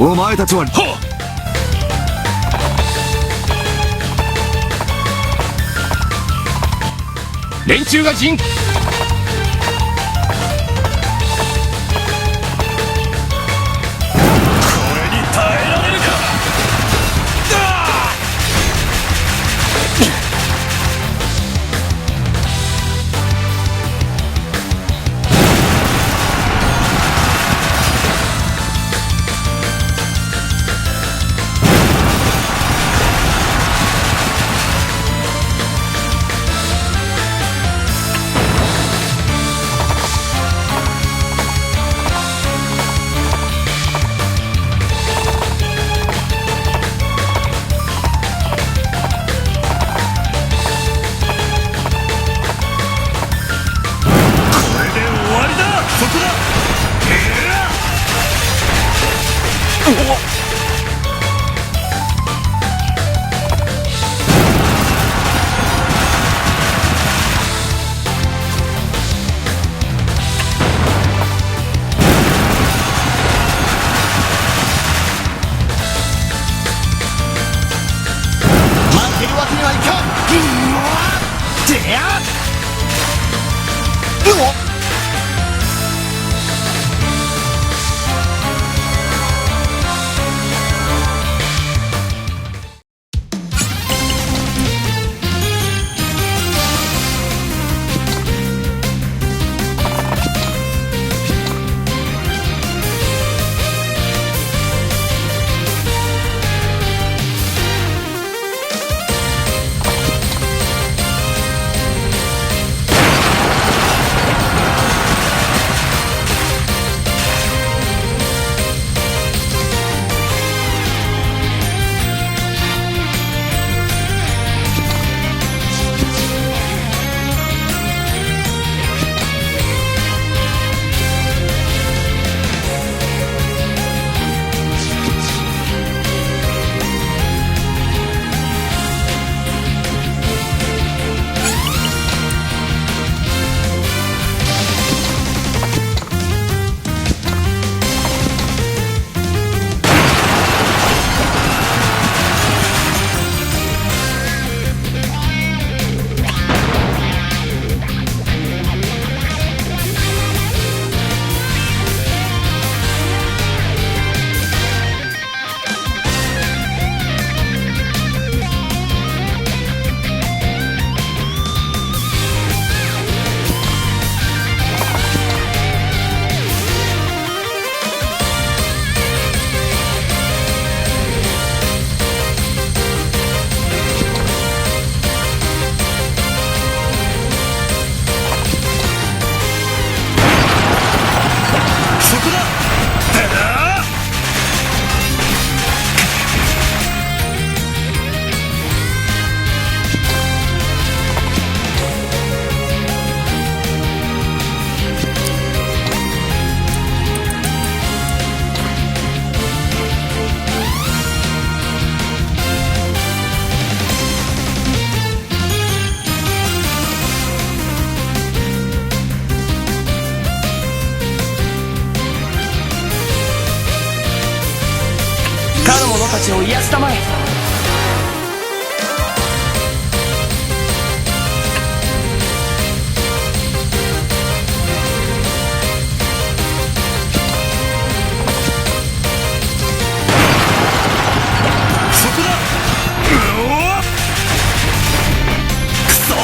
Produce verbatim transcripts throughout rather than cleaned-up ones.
お前たちは。はっ！連中が陣。これに耐えられるか。これで終わりだ。そこだ。うわっ。負けるわけにはいかん。うわっ。てやっ。うわっ。そこだ！他の者たちを癒したまえ。そこだ！うお！くそ！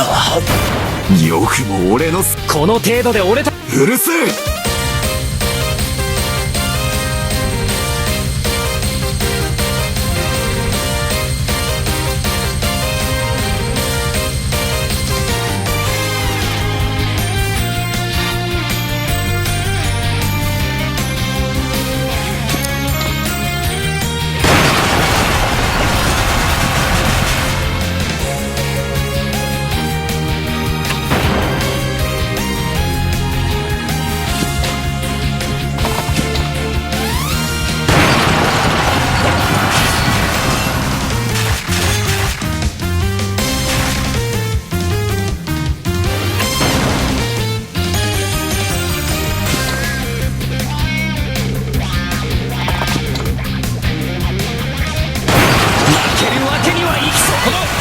よくも俺のす、この程度で折れた。うるせえ。負けるわけにはいきそこの。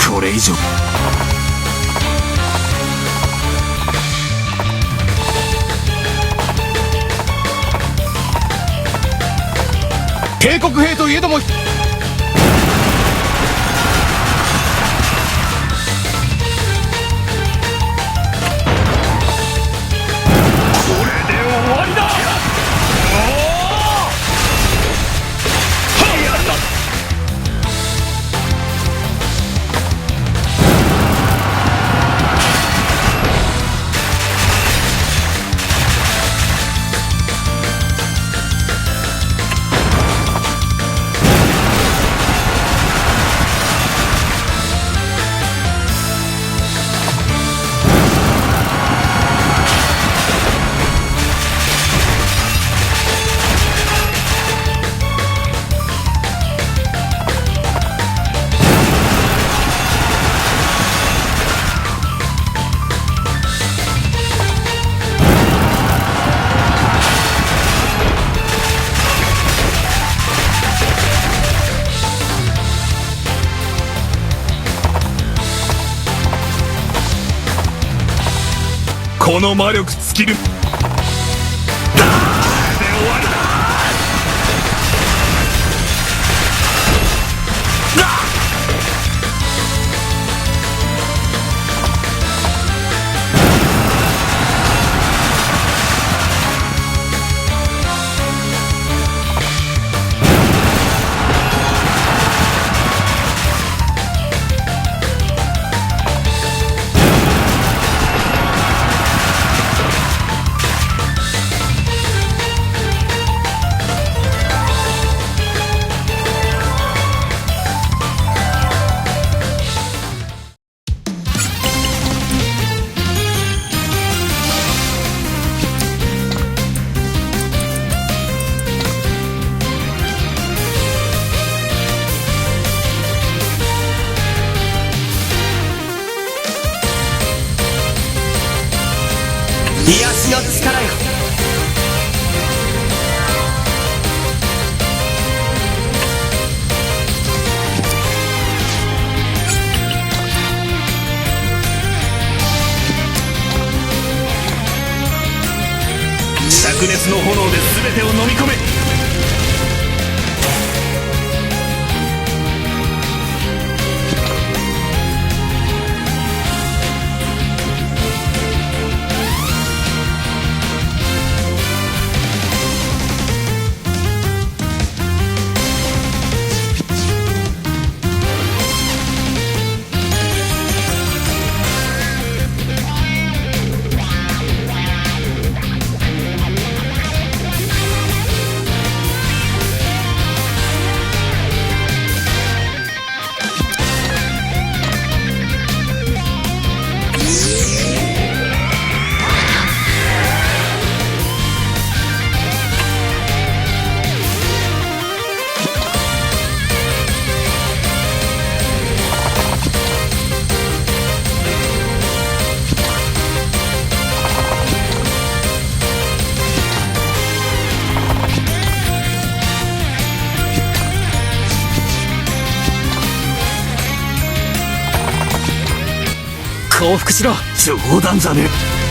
これ以上。帝国兵といえども、これで終わりだ。この魔力尽きる。熱の炎で全てを飲み込め。降伏しろ。冗談じゃねえ。